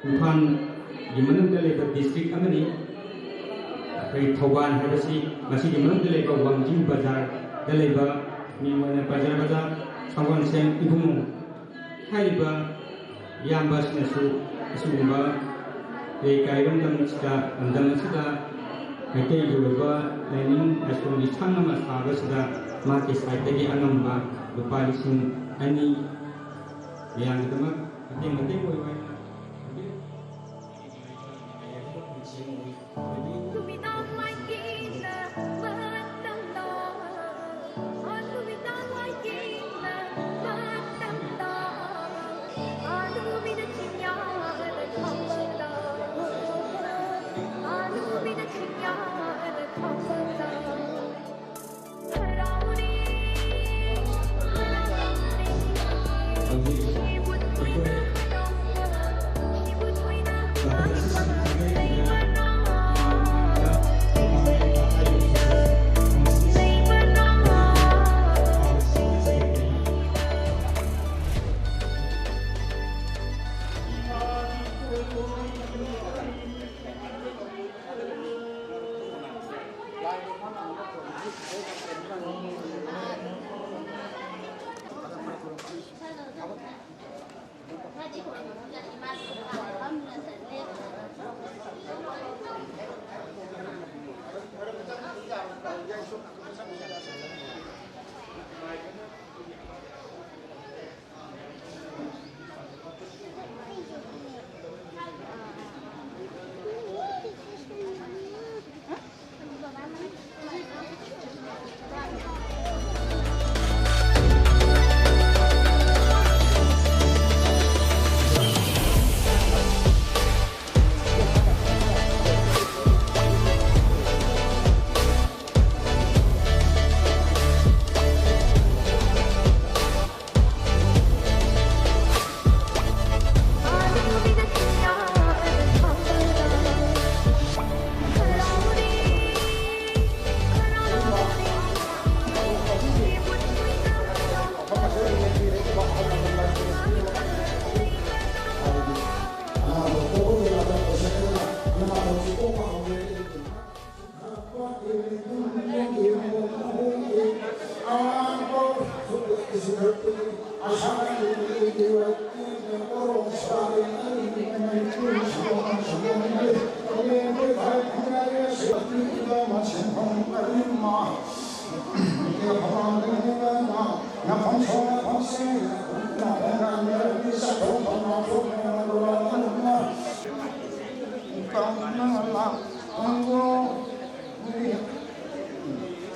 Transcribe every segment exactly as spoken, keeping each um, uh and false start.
ꯏꯝꯐꯥꯜꯒꯤ ꯃꯅꯨꯡꯗ ꯂꯩꯕ ꯗꯤꯁꯇ꯭ꯔꯤꯛ ꯑꯃꯅꯤ꯫ ꯑꯩꯈꯣꯏ ꯊꯧꯕꯥꯜ ꯍꯥꯏꯕꯁꯤ ꯃꯁꯤꯒꯤ ꯃꯅꯨꯡꯗ ꯂꯩꯕ ꯋꯥꯡꯖꯤꯡ ꯕꯖꯥꯔꯗ ꯂꯩꯕ ꯃꯤꯡ ꯑꯣꯏꯅ ꯕꯖꯥꯔ ꯕꯖꯥꯔ ꯁꯒꯣꯜꯁꯦꯝ ꯏꯕꯨꯡꯉꯣ ꯍꯥꯏꯔꯤꯕ ꯏꯌꯥꯝꯕ ꯑꯁꯤꯅꯁꯨ ꯑꯁꯤꯒꯨꯝꯕ ꯂꯩꯀꯥꯏꯔꯣꯝꯗꯝ ꯑꯁꯤꯗ, ꯂꯝꯗꯝ ꯑꯁꯤꯗ ꯃꯩꯇꯩꯒꯤ ꯑꯣꯏꯕ ꯂꯥꯏꯅꯤꯡ ꯂꯥꯏꯁꯣꯟꯒꯤ ꯁꯪ ꯑꯃ ꯁꯥꯕꯁꯤꯗ ꯃꯍꯥꯛꯀꯤ ꯁꯥꯏꯠꯇꯒꯤ ꯑꯉꯝꯕ ꯂꯨꯄꯥ ꯂꯤꯁꯤꯡ ꯑꯅꯤ ꯃꯌꯥꯝꯒꯤꯗꯃꯛ ꯃꯇꯦꯡ, ꯃꯇꯦꯡ ꯑꯣꯏꯌꯨ ꯍꯥꯏꯅ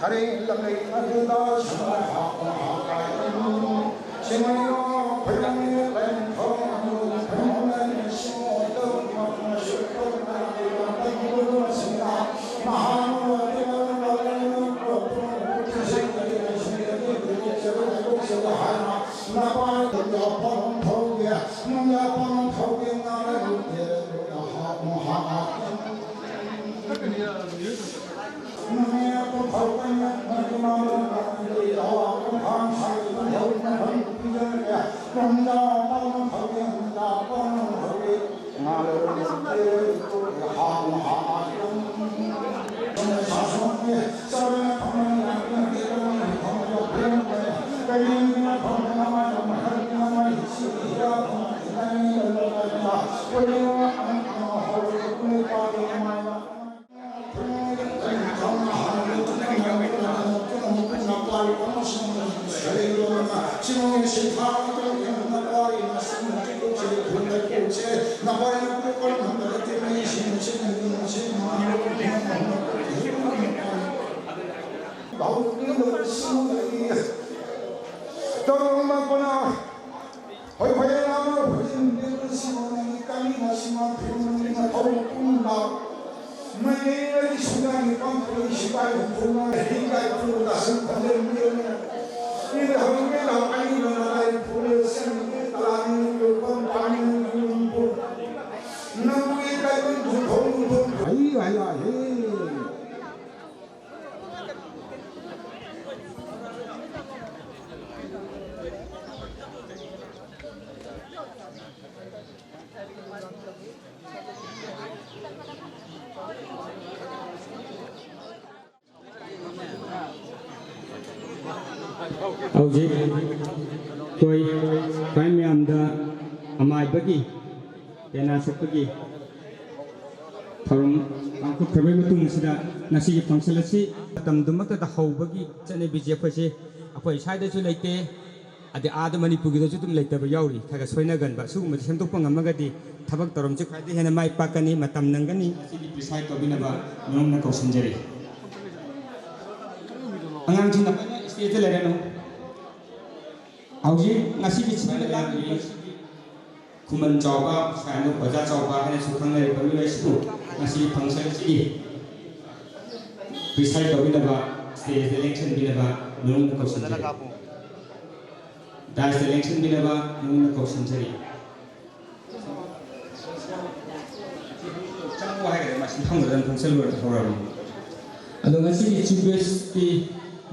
ꯊꯔꯤ ꯂꯝꯂꯩ ꯑꯗꯨꯗ ꯁꯅꯥ ꯍꯥꯞꯄ ꯍꯥꯞꯄ ꯁꯤꯃꯌꯣ ꯐꯩꯔꯪꯒꯤ ꯂꯩ ꯊꯣꯡ ꯐꯩꯔꯪꯒꯤ ꯁꯤꯃꯣ ꯇꯧ ꯃꯁꯨ ꯇꯧ ꯃꯁꯤꯅ ꯅꯍꯥꯟ ꯅꯄꯥꯏ ꯌꯥꯄꯝ ꯊꯧꯒꯦ, ꯌꯥꯄꯝ ꯊꯧꯒꯦ, ꯉꯥꯏꯔꯨꯒꯦ, ꯃꯍꯥꯛ ꯃꯍꯥꯛ ꯍꯣꯏ, ꯍꯣꯏ, ꯂꯥꯛꯑꯣ, ꯍꯧꯖꯤꯛ ꯅꯨꯄꯤꯗꯨ ꯁꯤꯃꯣꯟ ꯅꯪꯒꯤ ꯀꯥꯃꯤꯟꯅ ꯁꯤꯃꯣꯟ ꯐꯤꯔꯣꯟꯒꯤ ꯃꯊꯧ ꯄꯨꯝꯅꯃꯛ ꯃꯩꯇꯩ ꯁꯨꯡꯒꯥꯏꯒꯤ ꯄꯥꯡꯊꯣꯛꯏ ꯁꯤꯐꯥꯏ ꯍꯨꯝꯐꯨ ꯃꯉꯥ ꯍꯤꯡꯒꯥꯏ ꯄꯨꯔꯒ ꯁꯨꯝ ꯊꯝꯖꯤꯟꯕꯤꯔꯝꯃꯤ꯫ ꯏꯗ ꯍꯧꯖꯤꯛ ꯂꯥꯛ ꯑꯅꯤ ꯂꯣꯟꯅ ꯂꯥꯏ ꯄꯨꯔꯦ꯫ ꯍꯧꯖꯤꯛ ꯑꯩꯈꯣꯏ ꯈ꯭ꯋꯥꯏ ꯃꯌꯥꯝꯗ ꯑꯃꯥꯏꯕꯒꯤ ꯄꯦꯅꯥ ꯁꯛꯄꯒꯤ ꯊꯧꯔꯝ ꯄꯥꯡꯊꯣꯛꯈ꯭ꯔꯕꯒꯤ ꯃꯇꯨꯡ ꯑꯁꯤꯗ ꯉꯁꯤꯒꯤ function ꯑꯁꯤ ꯃꯇꯝꯗꯨꯃꯛꯇꯗ ꯍꯧꯕꯒꯤ ꯆꯠꯅꯕꯤꯁꯦ ꯑꯩꯈꯣꯏꯁꯦ ꯑꯩꯈꯣꯏ ꯁ꯭ꯋꯥꯏꯗꯁꯨ ꯂꯩꯇꯦ, ꯑꯗꯩ ꯑꯥꯗ ꯃꯅꯤꯄꯨꯔꯒꯤꯗꯁꯨ ꯑꯗꯨꯝ ꯂꯩꯇꯕ ꯌꯥꯎꯔꯤ꯫ ꯈꯔ ꯈꯔ ꯁꯣꯏꯅꯒꯟꯕ ꯁꯤꯒꯨꯝꯕꯁꯦ ꯁꯦꯝꯗꯣꯛꯄ ꯉꯝꯃꯒꯗꯤ ꯊꯕꯛ ꯊꯧꯔꯝꯁꯤ ꯈ꯭ꯋꯥꯏꯗꯒꯤ ꯍꯦꯟꯅ ꯃꯥꯏ ꯄꯥꯛꯀꯅꯤ꯫ ꯃꯇꯝ ꯅꯪꯒꯅꯤ꯫ ꯑꯁꯤꯒꯤ preside ꯇꯧꯕꯤꯅꯕ ꯃꯅꯨꯡꯅ ꯀꯧꯁꯤꯟꯖꯔꯤ꯫ ꯑꯉꯥꯡꯁꯤꯡꯅ ꯂꯣꯏꯅ stageꯇ ꯂꯩꯔꯅꯨ꯫ ꯍꯧꯖꯤꯛ ꯉꯁꯤꯒꯤ ꯁꯤꯟꯕ ꯂꯥꯡꯕꯒꯤ ꯈꯨꯃꯟ ꯆꯥꯎꯕ, ꯁꯥꯏꯅ ꯑꯣꯖꯥ ꯆꯥꯎꯕ ꯍꯥꯏꯅꯁꯨ ꯈꯪꯅꯔꯤꯕ ꯃꯤꯑꯣꯏ ꯑꯁꯤꯕꯨ ꯉꯁꯤꯒꯤ function ꯑꯁꯤꯒꯤ preside ꯇꯧꯕꯤꯅꯕ, stageꯇ ꯂꯦꯡꯁꯤꯟꯕꯤꯅꯕ ꯃꯅꯨꯡꯗ ꯀꯧꯁꯤꯟꯖꯔꯤ꯫ Dais ꯂꯦꯡꯁꯤꯟꯕꯤꯅꯕ ꯃꯅꯨꯡꯗ ꯀꯧꯁꯤꯟꯖꯔꯤ꯫ ꯆꯪꯉꯨ ꯍꯥꯏꯒꯗ꯭ꯔꯥ, ꯃꯥ ꯁꯤ ꯐꯝꯒꯗ꯭ꯔꯥ, ꯐꯝꯁꯜꯂꯨꯔ ꯍꯧꯔꯕꯅꯤ꯫ ꯑꯗꯣ ꯉꯁꯤꯒꯤ chief guestꯇꯤ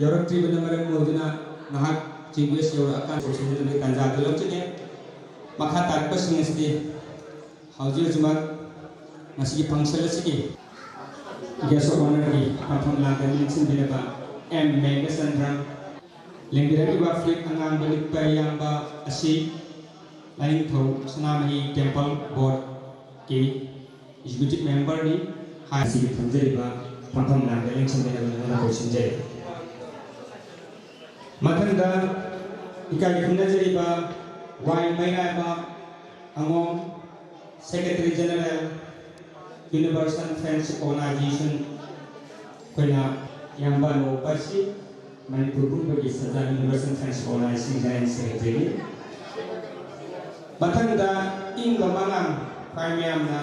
ꯌꯧꯔꯛꯇ꯭ꯔꯤꯕꯅ ꯃꯔꯝ ꯑꯣꯏꯗꯨꯅ ꯉꯥꯏꯍꯥꯛ chief guest ꯌꯧꯔꯛꯑꯀꯥꯟꯗ ꯀꯧꯁꯤꯟꯖꯔꯒ ꯇꯥꯟꯖꯥꯗꯨ ꯂꯧꯖꯒꯦ꯫ ꯃꯈꯥ ꯇꯥꯔꯛꯄꯁꯤꯡ ꯑꯁꯤꯗꯤ ꯍꯧꯖꯤꯛ ꯍꯧꯖꯤꯛꯃꯛ ꯉꯁꯤꯒꯤ function ꯑꯁꯤꯒꯤ guest of honourꯒꯤ ꯐꯝꯐꯝ ꯂꯥꯡꯗ ꯂꯦꯡꯁꯤꯟꯕꯤꯔꯕ ꯑꯦꯝ ꯃꯦꯘꯆꯟꯗ꯭ꯔ, ꯂꯦꯡꯕꯤꯔꯛꯂꯤꯕ ꯐꯨꯔꯤꯠ ꯑꯉꯥꯡꯕ ꯂꯤꯠꯄ ꯏꯌꯥꯝꯕ ꯑꯁꯤ ꯂꯥꯏꯅꯤꯡꯊꯧ ꯁꯅꯥꯃꯍꯤ temple boardꯀꯤ executive memberꯅꯤ꯫ ꯍꯥꯏ ꯑꯁꯤꯒꯤ ꯐꯝꯖꯔꯤꯕ ꯐꯝꯐꯝ ꯂꯥꯡꯗ ꯂꯦꯡꯁꯤꯟꯕꯤꯔꯕ ꯅꯉꯣꯟꯗ ꯀꯧꯁꯤꯟꯖꯔꯤ꯫ ꯃꯊꯪꯗ ꯏꯀꯥꯏ ꯈꯨꯝꯅꯖꯔꯤꯕ ꯋꯥꯏ ꯃꯩꯔꯥꯕ ꯑꯉꯣꯝ, Secretary General, Universal Friendship Organization, ꯑꯩꯈꯣꯏꯅ ꯏꯌꯥꯝꯕ ꯅꯣꯛꯄ ꯑꯁꯤ ꯃꯅꯤꯄꯨꯔ ꯄꯨꯝꯕꯒꯤ ꯁꯖꯥ Universal Friendship Organization General Secretaryꯅꯤ꯫ ꯃꯊꯪꯗ ꯏꯪꯕ ꯃꯉꯥꯡ ꯈ꯭ꯋꯥꯏ ꯃꯌꯥꯝꯅ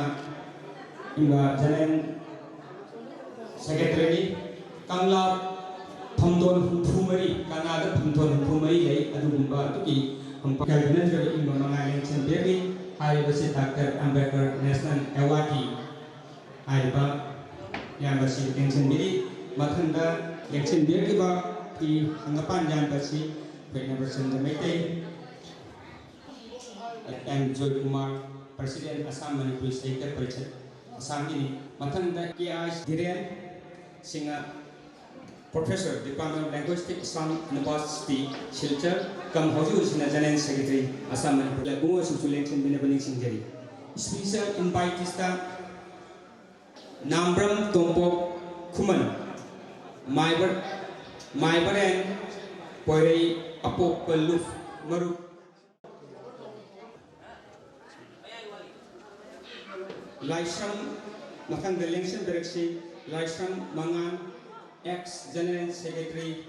ꯏꯪꯕ General Secretaryꯅꯤ꯫ ꯀꯪꯂꯥ ꯐꯝꯗꯣꯟ ꯍꯨꯝꯐꯨ ꯃꯔꯤ, ꯀꯪꯂꯥꯗ ꯐꯝꯗꯣꯟ ꯍꯨꯝꯐꯨ ꯃꯔꯤ ꯂꯩ, ꯑꯗꯨꯒꯨꯝꯕ ꯑꯗꯨꯒꯤ ꯀꯜꯄꯅ ꯅꯠꯇ꯭ꯔꯒ ꯏꯪꯕ ꯃꯉꯥ ꯂꯦꯡꯁꯤꯟꯕꯤꯔꯝꯃꯤ꯫ ꯍꯥꯏꯔꯤꯕꯁꯤ Doctor Ambedkar National Awardꯀꯤ ꯍꯥꯏꯔꯤꯕ ꯏꯌꯥꯝꯕꯁꯤ ꯂꯦꯡꯁꯤꯟꯕꯤꯔꯤ꯫ ꯃꯊꯪꯗ ꯂꯦꯡꯁꯤꯟꯕꯤꯔꯛꯂꯤꯕ ꯐꯤ ꯍꯪꯒꯄꯥꯟ ꯌꯥꯟꯕꯁꯤ ꯑꯩꯈꯣꯏ Nabachandra Meitei, N Joykumar, President Assam Manipuri Sahitya Parishad, ꯑꯁꯥꯝꯒꯤꯅꯤ꯫ ꯃꯊꯪꯗ K I ꯙꯤꯔꯦꯟ Singh, Professor, Department of Linguistic, Assam University, Silchar, cum ꯍꯧꯖꯤꯛ ꯍꯧꯖꯤꯛꯅ General Secretary, Assam Manipur, ꯏꯕꯨꯡꯉꯣꯁꯤꯡꯁꯨ ꯂꯦꯡꯁꯤꯟꯕꯤꯅꯕ ꯅꯤꯡꯁꯤꯡꯖꯔꯤ꯫ Special invitees ꯇ ꯅꯥꯝꯕ꯭ꯔꯝ ꯇꯣꯝꯄꯣꯛ ꯈꯨꯃꯟ, ꯃꯥꯏꯕꯔ, ꯃꯥꯏꯕꯔꯦꯟ ꯄꯣꯏꯔꯩ ꯑꯄꯣꯛꯄ ꯂꯨꯞ ꯃꯔꯨꯞ, ꯂꯥꯏꯁ꯭ꯔꯝ, ꯃꯊꯪꯗ ꯂꯦꯡꯁꯤꯟꯕꯤꯔꯛꯁꯤ, ꯂꯥꯏꯁ꯭ꯔꯝ ꯃꯉꯥꯟ, ex General Secretary,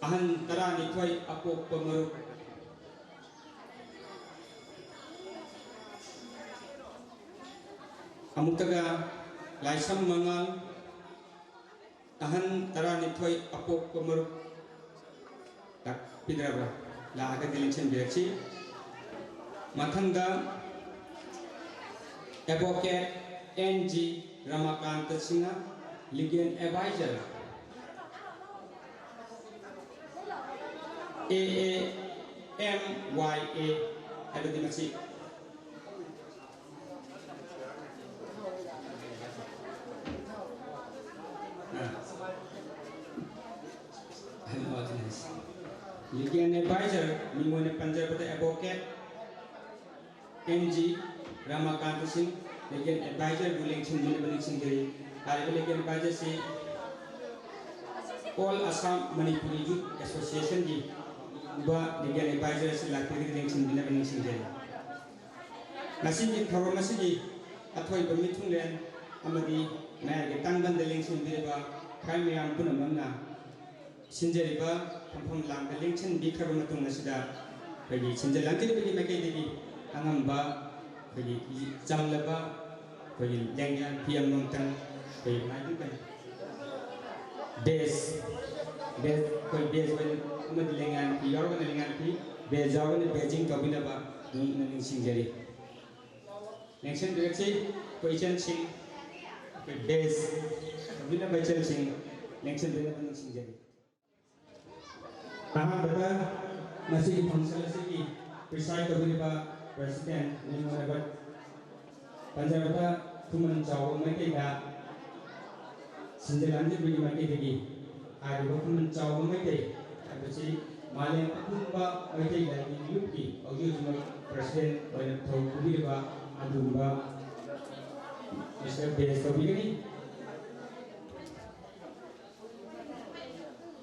ꯑꯍꯟ ꯇꯔꯥꯅꯤꯊꯣꯏ ꯑꯄꯣꯛꯄ ꯃꯔꯨꯞ꯫ ꯑꯃꯨꯛꯇꯒ ꯂꯥꯏꯁ꯭ꯔꯝ ꯃꯉꯥꯟ, ꯑꯍꯟ ꯇꯔꯥꯅꯤꯊꯣꯏ ꯑꯄꯣꯛꯄ ꯃꯔꯨꯞ ꯂꯥꯛꯄꯤꯗ꯭ꯔꯕ꯭ꯔꯥ? ꯂꯥꯛꯑꯒꯗꯤ ꯂꯦꯡꯁꯤꯟꯕꯤꯔꯛꯁꯤ꯫ ꯃꯊꯪꯗ Advocate N G ꯔꯃꯥꯀꯥꯟꯇ Singh, Legal Advisor, A A M Y A ꯍꯥꯏꯕꯗꯤ ꯃꯁꯤ Legal Advisor, ꯃꯤꯡ ꯑꯣꯏꯅ ꯄꯟꯖꯕꯗ Advocate N G ꯔꯥꯃꯥꯀꯥꯟꯇ ꯁꯤꯡ, Legal Advisor ꯕꯨ ꯂꯦꯡꯁꯤꯟꯕꯤꯅꯕ ꯅꯤꯡꯁꯤꯡꯖꯔꯤ꯫ ꯍꯥꯏꯔꯤꯕ Legal Advisor ꯁꯤ All Assam Manipuri Youth Association ꯒꯤ ꯎꯕ Legal Advisor ꯑꯁꯤ ꯂꯥꯛꯄꯤꯔꯒ ꯂꯦꯡꯁꯤꯟꯕꯤꯅꯕ ꯅꯤꯡꯁꯤꯡꯖꯔꯤ꯫ ꯉꯁꯤꯒꯤ ꯊꯧꯔꯝ ꯑꯁꯤꯒꯤ ꯑꯊꯣꯏꯕ ꯃꯤꯊꯨꯡꯂꯦꯟ ꯑꯃꯗꯤ ꯃꯌꯥꯏꯒꯤ ꯇꯥꯡꯕꯟꯗ ꯂꯦꯡꯁꯤꯟꯕꯤꯔꯤꯕ ꯈ꯭ꯋꯥꯏ ꯃꯌꯥꯝ ꯄꯨꯝꯅꯃꯛꯅ ꯁꯤꯟꯖꯔꯤꯕ ꯐꯝꯐꯝ ꯂꯥꯡꯗ ꯂꯦꯡꯁꯤꯟꯕꯤꯈ꯭ꯔꯕ ꯃꯇꯨꯡ ꯑꯁꯤꯗ ꯑꯩꯈꯣꯏꯒꯤ ꯁꯤꯟꯖ ꯂꯥꯡꯖꯔꯤꯕꯒꯤ ꯃꯥꯏꯀꯩꯗꯒꯤ ꯑꯉꯝꯕ ꯑꯩꯈꯣꯏꯒꯤ ꯆꯝꯂꯕ ꯑꯩꯈꯣꯏꯒꯤ ꯂꯦꯡꯌꯥꯟ ꯐꯤ ꯑꯃꯃꯝꯇꯪ ꯑꯩꯈꯣꯏꯒꯤ ꯃꯥꯏꯀꯩ ꯕꯦꯖ, ꯕꯦꯖ, ꯑꯩꯈꯣꯏ ꯕꯦꯖ ꯑꯣꯏꯅ ꯑꯃꯗꯤ ꯂꯦꯡꯌꯥꯟ ꯐꯤ ꯌꯥꯎꯔꯒꯅ ꯂꯦꯡꯌꯥꯟ ꯐꯤ, ꯕꯦꯖ ꯌꯥꯎꯔꯒꯅ ꯕꯦꯖꯤꯡ ꯇꯧꯕꯤꯅꯕ ꯅꯤꯡ-, ꯅꯤꯡꯁꯤꯡꯖꯔꯤ꯫ ꯂꯦꯡꯁꯤꯟꯕꯤꯔꯛꯁꯤ ꯑꯩꯈꯣꯏ ꯏꯆꯜꯁꯤꯡ, ꯑꯩꯈꯣꯏ ꯕꯦꯖ ꯇꯧꯕꯤꯅꯕ ꯏꯆꯜꯁꯤꯡ ꯂꯦꯡꯁꯤꯟꯕꯤꯅꯕ ꯅꯤꯡꯁꯤꯡꯖꯔꯤ꯫ ꯑꯍꯥꯟꯕꯗ ꯉꯁꯤꯒꯤ function ꯑꯁꯤꯒꯤ preside ꯇꯧꯕꯤꯔꯤꯕ president ꯅꯤꯡꯉꯣꯜ ꯄꯟꯖꯕꯗ ꯈꯨꯃꯟ ꯆꯥꯎꯕ ꯃꯥꯏꯀꯩꯗ ꯁꯤꯟꯖ ꯂꯥꯡꯖꯕꯒꯤ ꯃꯥꯏꯀꯩꯗꯒꯤ ꯍꯥꯏꯔꯤꯕ ꯈꯨꯃꯟ ꯆꯥꯎꯕ ꯃꯩꯇꯩ ꯍꯥꯏꯕꯁꯤ ꯃꯥꯂꯦꯝ ꯑꯄꯨꯟꯕ ꯃꯩꯇꯩ ꯂꯥꯏꯅꯤꯡ ꯂꯨꯞꯀꯤ ꯍꯧꯖꯤꯛ ꯍꯧꯖꯤꯛꯃꯛ ꯄ꯭ꯔꯁꯤꯗꯦꯟ ꯑꯣꯏꯅ ꯊꯧ ꯄꯨꯕꯤꯔꯤꯕ ꯑꯗꯨꯒꯨꯝꯕ ꯃꯤꯁꯇꯔ ꯄꯦꯁ ꯇꯧꯕꯤꯒꯅꯤ꯫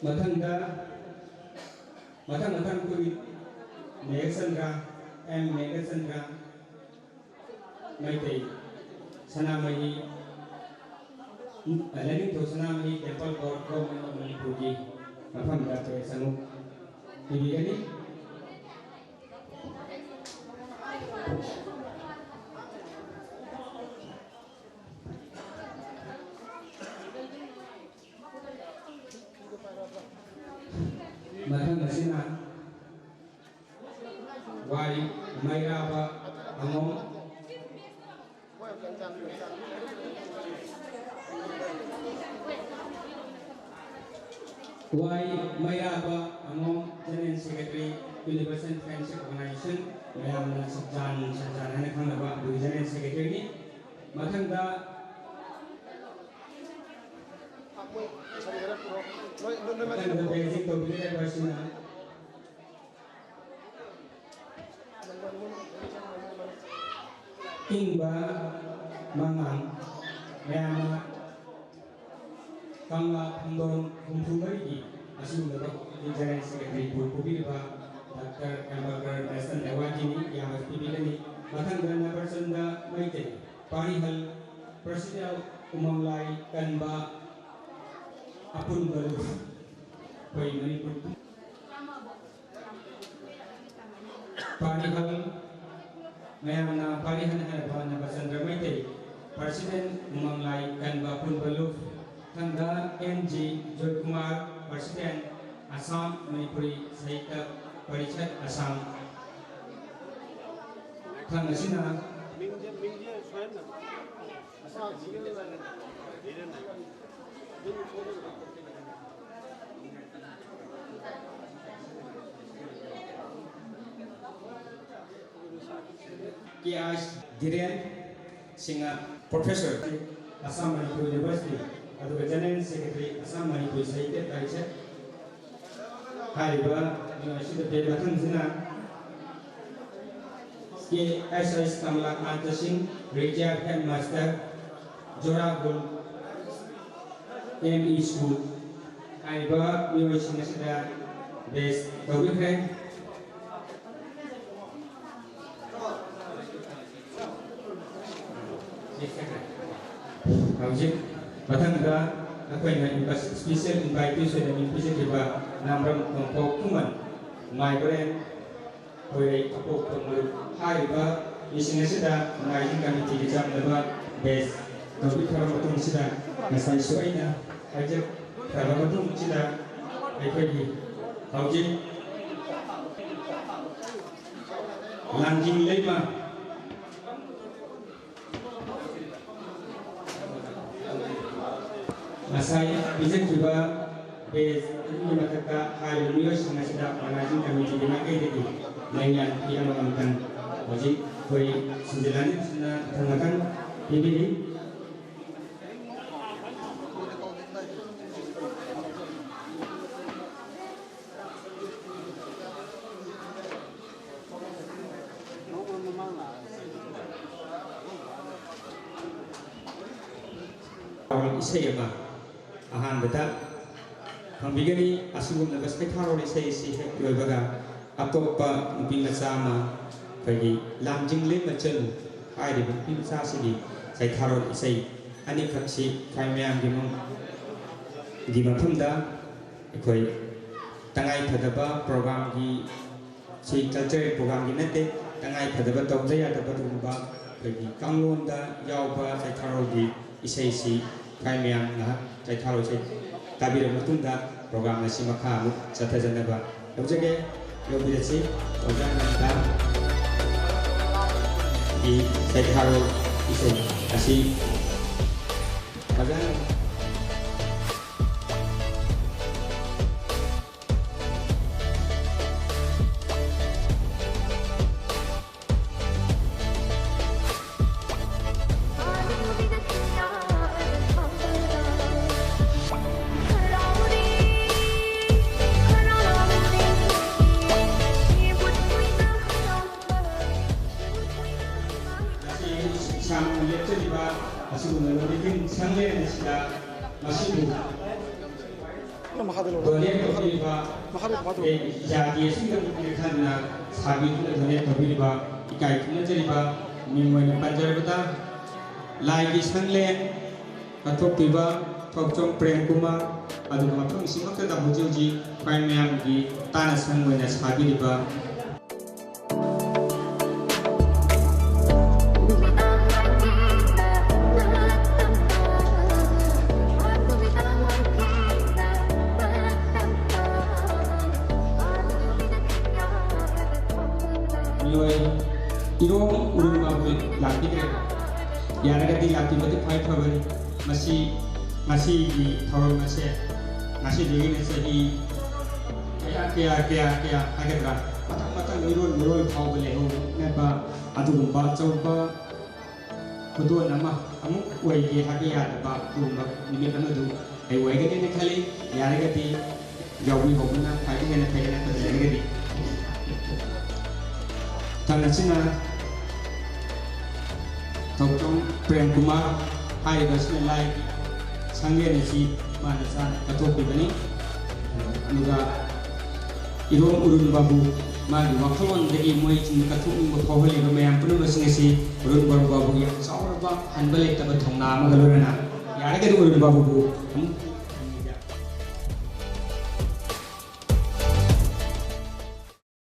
ꯃꯊꯪꯗ ꯃꯊꯪ ꯃꯊꯪ ꯑꯩꯈꯣꯏꯒꯤ Meghachandra, M Meghachandra, Meitei Sanamahi Lainingthou Sanamahi Temple Board Government of ꯃꯅꯤꯄꯨꯔꯒꯤ ꯃꯐꯝꯗ ꯄꯦꯁ ꯑꯃꯨꯛ ꯄꯤꯕꯤꯒꯅꯤ꯫ ꯃꯊꯪ ꯑꯁꯤꯅ ꯋꯥꯏ ꯃꯩꯔꯥꯕ ꯑꯉꯣꯝ꯫ ꯋꯥꯏ ꯃꯩꯔꯥꯕ ꯑꯉꯣꯝ, General Secretary, Universal Friendship Organization, ꯃꯌꯥꯝꯅ ꯁꯛꯆꯥꯟ ꯁꯛꯆꯥꯟ ꯍꯥꯏꯅ ꯈꯪꯅꯕ ꯑꯗꯨꯒꯤ Generalꯁꯦꯀ꯭ꯔꯦꯇꯔꯤꯅꯤ꯫ ꯃꯊꯪꯗ ꯃꯊꯪꯗ ꯄ꯭ꯔꯦꯖꯦꯟ ꯇꯧꯕꯤꯒꯗꯕ ꯑꯁꯤꯅ ꯏꯪꯕ ꯃꯉꯥꯡ ꯃꯌꯥꯝꯅ ꯀꯪꯂꯥ ꯈꯣꯡꯗꯣꯟ ꯍꯨꯝꯐꯨ ꯃꯔꯤꯒꯤ ꯑꯁꯤꯒꯨꯝꯂꯕ General Secretaryꯕꯨ ꯄꯨꯕꯤꯔꯤꯕ ꯗꯥꯛꯇꯔ ꯑꯦꯝꯕꯦꯗꯀꯔ National Awardꯅꯤ, ꯌꯥꯝꯅ ꯄꯤꯕꯤꯒꯅꯤ꯫ ꯃꯊꯪꯗ ꯅꯕꯔꯆꯟꯗ ꯃꯩꯇꯩ, ꯄꯥꯔꯤꯍꯜ, President ꯎꯃꯪꯂꯥꯏ ꯀꯟꯕ ꯑꯄꯨꯟꯕ ꯂꯨꯞ, ꯑꯩꯈꯣꯏ ꯃꯅꯤꯄꯨꯔ ꯄꯥꯔꯤꯍꯜ, ꯃꯌꯥꯝꯅ ꯄꯥꯔꯤꯍꯜ ꯍꯥꯏꯔꯕ ꯅꯕꯆꯟꯗ꯭ꯔ ꯃꯩꯇꯩ, President ꯎꯃꯪꯂꯥꯏ ꯀꯟꯕ ꯑꯄꯨꯟꯕ ꯂꯨꯞ, ꯃꯊꯪꯗ N G Joykumar, President Assam Manipuri Sahitya Parishad Assam. ꯃꯊꯪ ꯑꯁꯤꯅ ꯀꯦ ꯑꯥꯏ ꯙꯤꯔꯦꯟ ꯁꯤꯡꯍ, Professor, ꯑꯁꯥꯝ ꯃꯅꯤꯄꯨꯔ University꯫ ꯑꯗꯨꯒ General Secretary ꯑꯁꯥꯝ ꯃꯅꯤꯄꯨꯔ ꯁꯥꯍꯤꯇ꯭ꯌ ꯄꯔꯤꯁꯠ꯫ ꯍꯥꯏꯔꯤꯕ ꯃꯤꯑꯣꯏ ꯑꯁꯤꯗ ꯄꯤꯔꯕ ꯃꯊꯪꯁꯤꯅ ꯀꯦ ꯑꯦꯁ ꯑꯦꯁ ꯀꯃꯂꯥꯀꯥꯟꯇ ꯁꯤꯡ, retired headmaster, ꯖꯣꯔꯥꯒꯨꯜ ꯑꯦꯝ ꯏ ꯁ꯭ꯀꯨꯜ꯫ ꯍꯥꯏꯔꯤꯕ ꯃꯤꯑꯣꯏꯁꯤꯡ ꯑꯁꯤꯗ badge ꯇꯧꯕꯤꯈ꯭ꯔꯦ꯫ ꯍꯧꯖꯤꯛ ꯃꯊꯪꯗ ꯑꯩꯈꯣꯏꯅ invi-, special invitees ꯑꯣꯏꯅ ꯃꯤꯡ ꯄꯤꯖꯈꯤꯕ ꯅꯥꯝꯕ꯭ꯔꯝ ꯇꯣꯝꯄꯣꯛ ꯈꯨꯃꯟ, ꯃꯥꯏꯕꯔꯦꯟ ꯈꯣꯏꯔꯩ ꯑꯄꯣꯛꯄ ꯃꯔꯨꯞ꯫ ꯍꯥꯏꯔꯤꯕ ꯃꯤꯁꯤꯡ ꯑꯁꯤꯗ organizing committeeꯒꯤ ꯆꯪꯅꯕ badge ꯂꯧꯕꯤꯈ꯭ꯔꯕ ꯃꯇꯨꯡꯁꯤꯗ, ꯉꯁꯥꯏꯁꯨ ꯑꯩꯅ ꯍꯥꯏꯖꯈ꯭ꯔꯕ ꯃꯇꯨꯡꯁꯤꯗ, ꯑꯩꯈꯣꯏꯒꯤ ꯍꯧꯖꯤꯛ ꯂꯥꯡꯖꯤꯡ ꯂꯩꯃ ꯉꯁꯥꯏ ꯄꯤꯖꯈꯤꯕ badge ꯑꯗꯨꯒꯤ ꯃꯊꯛꯇ ꯍꯥꯏꯔꯤꯕ ꯃꯤꯑꯣꯏꯁꯤꯡ ꯑꯁꯤꯗ organizing committeeꯒꯤ ꯃꯥꯏꯀꯩꯗꯒꯤ ꯂꯩꯉꯥꯛꯀꯤ ꯑꯃꯃꯝꯇꯪ ꯍꯧꯖꯤꯛ ꯑꯩꯈꯣꯏ ꯁꯤꯟꯖꯤꯜꯂꯅꯤ꯫ ꯁꯤꯅ ꯃꯊꯪ ꯃꯊꯪ ꯄꯤꯕꯤꯔꯤ꯫ ꯏꯁꯩ ꯑꯃ ꯑꯍꯥꯟꯕꯗ ꯐꯪꯕꯤꯒꯅꯤ꯫ ꯑꯁꯤꯒꯨꯝꯂꯕ ꯁꯩꯊꯥꯔꯣꯜ ꯏꯁꯩ ꯑꯁꯤ ꯍꯦꯛ ꯂꯣꯏꯕꯒ ꯑꯇꯣꯞꯄ ꯅꯨꯄꯤ ꯃꯆꯥ ꯑꯃ, ꯑꯩꯈꯣꯏꯒꯤ ꯂꯥꯡꯖꯤꯡꯂꯦ ꯃꯆꯜ ꯍꯥꯏꯔꯤꯕ ꯅꯨꯄꯤ ꯃꯆꯥꯁꯤꯒꯤ ꯁꯩꯊꯥꯔꯣꯜ ꯏꯁꯩ ꯑꯅꯤꯈꯛꯁꯤ ꯈ꯭ꯋꯥꯏ ꯃꯌꯥꯝꯒꯤ ꯃ-, ꯒꯤ ꯃꯐꯝꯗ ꯑꯩꯈꯣꯏ ꯇꯉꯥꯏ ꯐꯗꯕ programꯒꯤ ꯁꯤ cultural programꯒꯤ ꯅꯠꯇꯦ, ꯇꯉꯥꯏ ꯐꯗꯕ ꯇꯧꯗ ꯌꯥꯗꯕ ꯑꯗꯨꯒꯨꯝꯕ ꯑꯩꯈꯣꯏꯒꯤ ꯀꯥꯡꯂꯣꯟꯗ ꯌꯥꯎꯕ ꯁꯩꯊꯥꯔꯣꯜꯒꯤ ꯏꯁꯩꯁꯤ ꯈ꯭ꯋꯥꯏ ꯃꯌꯥꯝ ꯉꯥꯏꯍꯥꯛ ꯁꯩꯊꯥꯔꯣꯜ ꯏꯁꯩ ꯇꯥꯕꯤꯔꯕ ꯃꯇꯨꯡꯗ program ꯑꯁꯤ ꯃꯈꯥ ꯑꯃꯨꯛ ꯆꯠꯊꯖꯅꯕ ꯇꯧꯖꯒꯦ꯫ ꯂꯧꯕꯤꯔꯁꯤ ꯑꯣꯖꯥ ꯅꯟꯗꯥ ꯒꯤ ꯁꯩꯊꯥꯔꯣꯜ ꯏꯁꯩ ꯑꯁꯤ ꯑꯣꯖꯥ ꯁꯪꯂꯦꯟ ꯑꯁꯤꯗ ꯃꯁꯤꯕꯨ ꯗꯣꯅꯦꯠ ꯇꯧꯕꯤꯔꯤꯕ ꯖꯥꯇꯤ ꯑꯁꯤꯒꯤꯗꯃꯛꯇ ꯈꯟꯗꯨꯅ ꯁꯥꯕꯤꯗꯨꯅ ꯗꯣꯅꯦꯠ ꯇꯧꯕꯤꯔꯤꯕ ꯏꯀꯥꯏ ꯈꯨꯝꯅꯖꯔꯤꯕ ꯃꯤꯡ ꯑꯣꯏꯅ ꯄꯟꯖꯔꯕꯗ ꯂꯥꯏꯒꯤ ꯁꯪꯂꯦꯟ ꯀꯠꯊꯣꯛꯄꯤꯕ ꯊꯣꯛꯆꯣꯝ ꯄ꯭ꯔꯦꯝ ꯀꯨꯃꯥꯔ, ꯑꯗꯨꯒ ꯃꯐꯝ ꯑꯁꯤꯃꯛꯇꯗ ꯍꯧꯖꯤꯛ ꯍꯧꯖꯤꯛ ꯈ꯭ꯋꯥꯏ ꯃꯌꯥꯝꯒꯤ ꯇꯥꯟꯅ ꯁꯪ ꯑꯣꯏꯅ ꯁꯥꯕꯤꯔꯤꯕ ꯃꯤꯑꯣꯏ ꯏꯔꯣꯝ ꯎꯔꯨꯝ ꯃꯥꯕꯨ ꯂꯥꯛꯄꯤꯗ꯭ꯔꯦ꯫ ꯌꯥꯔꯒꯗꯤ ꯂꯥꯛꯄꯤꯕꯗꯤ ꯈ꯭ꯋꯥꯏ ꯐꯕꯅꯤ꯫ ꯃꯁꯤ, ꯉꯁꯤꯒꯤ ꯊꯧꯔꯝ ꯑꯁꯦ ꯉꯁꯤꯗꯒꯤꯅ ꯆꯍꯤ ꯀꯌꯥ, ꯀꯌꯥ, ꯀꯌꯥ, ꯀꯌꯥ ꯍꯥꯏꯒꯗ꯭ꯔꯥ, ꯃꯊꯪ ꯃꯊꯪ ꯃꯤꯔꯣꯜ ꯃꯤꯔꯣꯜ ꯐꯥꯎꯕ ꯂꯩꯍꯧꯅꯕ ꯑꯗꯨꯒꯨꯝꯕ ꯑꯆꯧꯕ ꯈꯨꯗꯣꯜ ꯑꯃ ꯑꯃꯨꯛ ꯑꯣꯏꯒꯦ ꯍꯥꯏꯕ ꯌꯥꯗꯕ ꯑꯗꯨꯒꯨꯝꯕ ꯅꯨꯃꯤꯠ ꯑꯃꯗꯨ ꯑꯩ ꯑꯣꯏꯒꯅꯦꯅ ꯈꯜꯂꯤ꯫ ꯌꯥꯔꯒꯗꯤ ꯌꯥꯎꯕꯤꯍꯧꯕꯅ ꯈ꯭ꯋꯥꯏꯗꯒꯤ ꯍꯦꯟꯅ ꯐꯩ ꯍꯥꯏꯅ ꯈꯟꯖꯩ꯫ ꯌꯥꯔꯒꯗꯤ ꯃꯊꯪ ꯑꯁꯤꯅ ꯊꯧꯆꯣꯝ ꯄ꯭ꯔꯦꯝ ꯀꯨꯃꯥꯔ ꯍꯥꯏꯔꯤꯕ ꯑꯁꯤꯅ ꯂꯥꯏꯒꯤ ꯁꯪꯂꯦꯟ ꯑꯁꯤ ꯃꯥꯅ ꯆꯥꯅ ꯀꯠꯊꯣꯛꯄꯤꯕꯅꯤ꯫ ꯑꯗꯨꯒ ꯏꯔꯣꯝ ꯎꯔꯨꯝ ꯕꯥꯕꯨ ꯃꯥꯒꯤ ꯋꯥꯈꯜꯂꯣꯟꯗꯒꯤ ꯃꯣꯏꯁꯤꯡꯅ ꯀꯠꯊꯣꯛꯅꯤꯡꯕ ꯐꯥꯎꯍꯜꯂꯤꯕ ꯃꯌꯥꯝ ꯄꯨꯝꯅꯃꯛꯁꯤꯡ ꯑꯁꯤ ꯎꯔꯨꯝ ꯎꯔꯨꯝ ꯕꯥꯕꯨꯒꯤ ꯌꯥꯝ ꯆꯥꯎꯔꯕ ꯍꯟꯕ ꯂꯩꯇꯕ ꯊꯧꯅꯥ ꯑꯃꯒ ꯂꯣꯏꯅꯅ ꯌꯥꯔꯒꯗꯤ ꯎꯔꯨꯝ ꯕꯥꯕꯨꯕꯨ ꯑꯃꯨꯛ